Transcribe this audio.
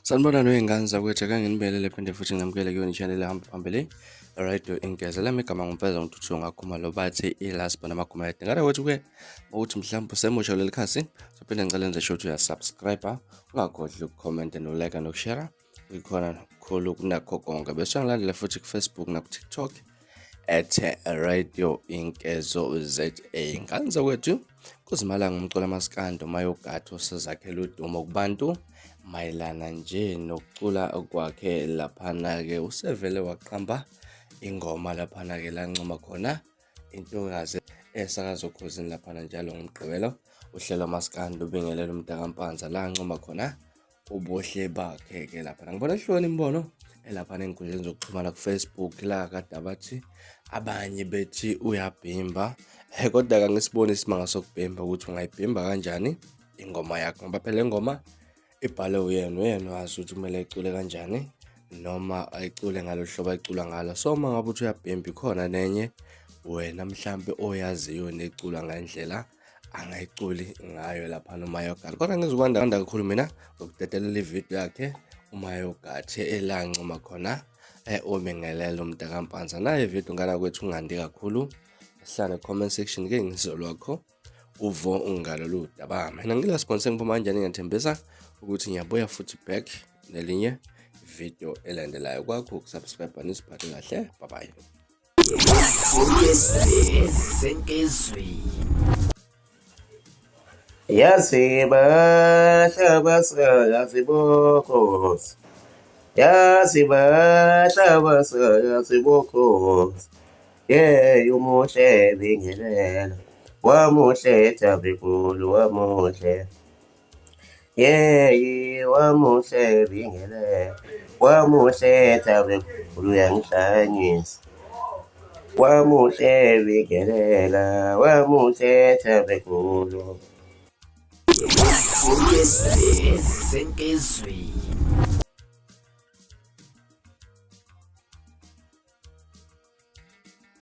Sanibonani wey'ngane zakwethu, ake nginibelele phinde futhi nginamukele kuyona i-channel ehamba phambili Radio Ingeza. Lami igama nguMfeza Ntuthu ngakhumalo bathi i-last born amaGumede. Ngane kwethu-ke ukuthi mhlawumbe usemusha kuleli khasi, sophinde ngicela enze sure ukuthi uyasubscribe, ungakhohlwa ukukhomenta nokulike nokushare. Kukhona kukhulu kunakho konke. Bese ngilandela futhi ku-Facebook naku-TikTok at Radio Inkezo ZA. Ngane zakwethu kuzimalanga umculo amaskandi uMayogathi osezakhela udumo kubantu mayelana nje nokucula kwakhe laphana-ke usevele waqamba ingoma laphana-ke lancoma khona intokazi esakaza okhozini laphana njalo ngomgqibelo uhlelo maskandi ubingelela umntakampanza la ancoma khona ubuhle bakhe-ke laphana ngibona hlukene imibono elaphana ey'nkundleni zokuxhumana ku-Facebook la kade abathi abanye bethi uyabhimba. Kodwa-ke angisiboni isimanga sokubhimba ukuthi ungayibhimba kanjani ingoma yakho ngoba phela ingoma ibhalwe uyena, uyena wazi ukuthi kumele ayicule kanjani noma ayicule ngalo hlobo ayicula ngalo. So uma ngabe uthi uyabhimba ikhona nenye wena mhlampe oyaziyo necula ngendlela angayiculi ngayo laphana uMayogathi. Kodwa ngizokwanda kakhulu mina ngokudedelela ividiyo yakhe uMayogathi elancoma khona obingelela umntakampanza. Nayo ividiyo ngana kwethu ungandi kakhulu. Sihlale comment section ke ngizwe lwakho uvo ngalolu daba. Mina ngila sponsor ngiphuma kanjani ngiyathembisa ukuthi ngiyabuya futhi back nelinye video elandelayo. Kwakho ukusubscribe nisiphathe kahle. Bye bye. Yazi bahla basa yazi bokhosi yazi bahla basa yazi bokhosi yeyi umuhle bingelela wamuhle Thabikhulu wamuhle Yeyi wamuhle bingelela wamuhle Thabikhulu uyangihlanyisa wamuhle bingelela wamuhle Thabikhulu. Senkezweni.